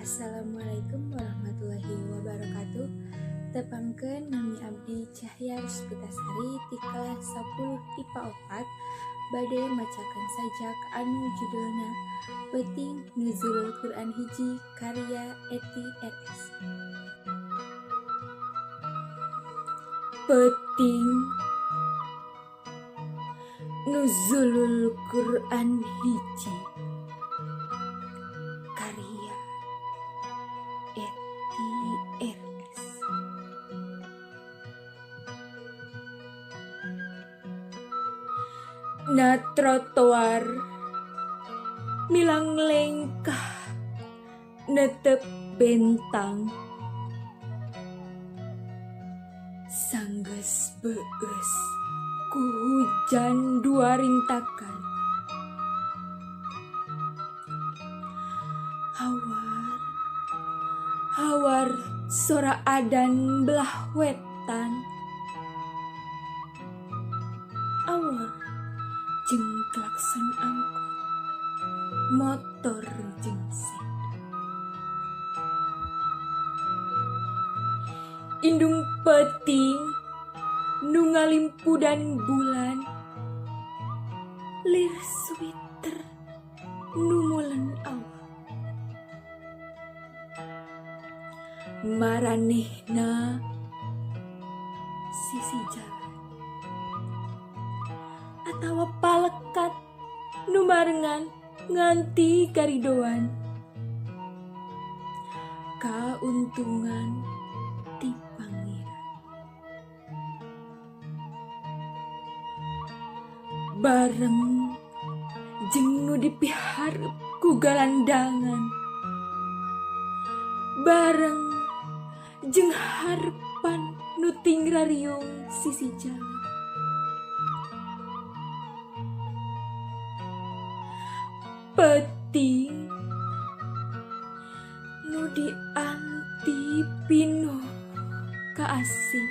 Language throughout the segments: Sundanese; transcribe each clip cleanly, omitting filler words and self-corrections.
Assalamualaikum warahmatullahi wabarakatuh. Tepangkeun, nami abdi Cahya Ruspitasari ti kelas 10 IPA 4, bade macakeun sajak anu judulna Peuting Nuzulul Quran Hiji karya Eti RS. Peuting Nuzulul Quran Hiji karya Eti RS. Na trotoar milang lengkah netep bentang, sanggeus beueus ku hujan dua rintakan, hawar hawar sora adan belah wetan, awor jeung klakson angkot, motor jeung sedan. Indung peuting nu ngalimpudan bulan, lir sweater nu molen awak, maranehna sisi jalan atawa palekat nu marengan nganti karidoan, kauntungan ti Pangeran. Bareng jeung nu dipiharep ku galandangan, bareng jeung harepan nu tingrariung sisi jalan, peuting nu dianti pinuh kaasih,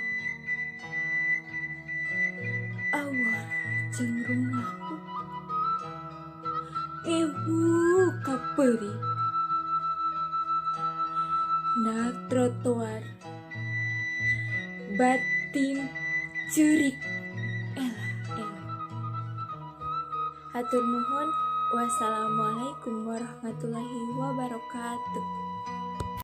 awor jeung rungahu ngehu kapeurih. Na trotoar batin ceurik elah eleh. Hatur nuhun. Wassalamualaikum warahmatullahi wabarakatuh.